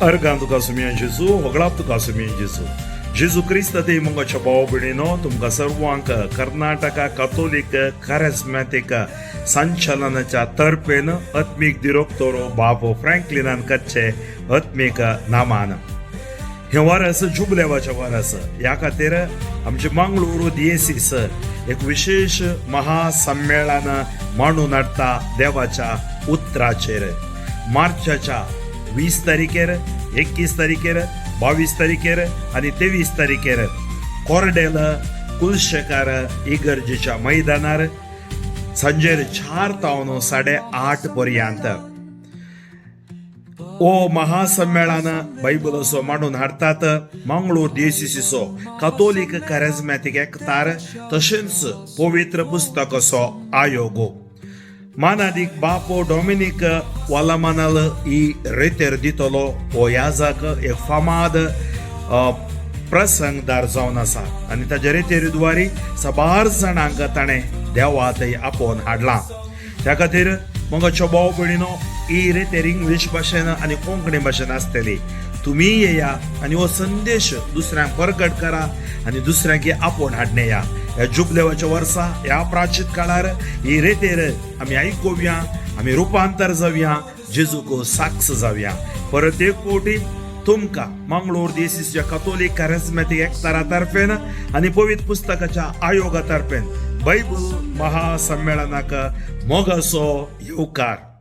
अर्गां तुका सुमयान जेजू, होगळाप तुका सुमयान जेजू. जेजू क्रिस्त ते मुंगाच्या भाव भयणीनो, तुमकां सर्वांक कर्नाटका कथोलीक कॅरिस्मॅटीक संचलनाच्या तर्फेन आत्मीक दिरोक्तोरो बाबो फ्रँकलिनान करचे आत्मीक नामान. हें वरस जुबलेवाचें वरस. ह्या खातीर आमचे मंगळूर दियेसीस एक विशेश महासम्मेळन मांडून हाडटा देवाच्या उतराचेर. मार्चाच्या 20 तारखेर, 21 तारखेर, 22 तारखेर आनी 23 तारखेर कोरडेल कुलशेकार इगर्जेच्या मैदानार सांजेर 4 तावन 8:30 पर्यंत ओ महासम्मेळन बायबलाचो मांडून हाडटात. मंगळूर दियेसीचो कथोलीक कॅरिस्मॅटीक एकतार तशेंच पवित्र पुस्तकाचो आयोग. मानादीक बापो डॉमिनीक वालामानल ही रेतेर दितलो. हो याजक एक फामाद प्रसंगदार जावन आसा आनी ताच्या रेतेरी साबार जाणांक ताणें देवा थंय आपोवन हाडलां. त्या खातीर मोगाचो भाव भयणीनो, ही रेतेर इंग्लीश भाशेन आनी कोंकणी भाशेन आसतली. तुमी येया आनी हो संदेश दुसऱ्यांक परगट करा आनी दुसऱ्यांक आपोवन हाडणे या. ह्या जुबलेवाच्या वर्सा, ह्या प्राचीत काळार ही रेतेर आमी आयकुया, आमी रुपांतर जावया, जेजूक साक्ष जावया. परत एक फावटी तुमकां मंगळूर दियेसीसच्या कथोलीक कॅरिस्मॅटीक एकतारा तर्फेन आनी पवित्र पुस्तकाच्या आयोगा तर्फेन बायबल महासम्मेळनाक मोगाचो येवकार.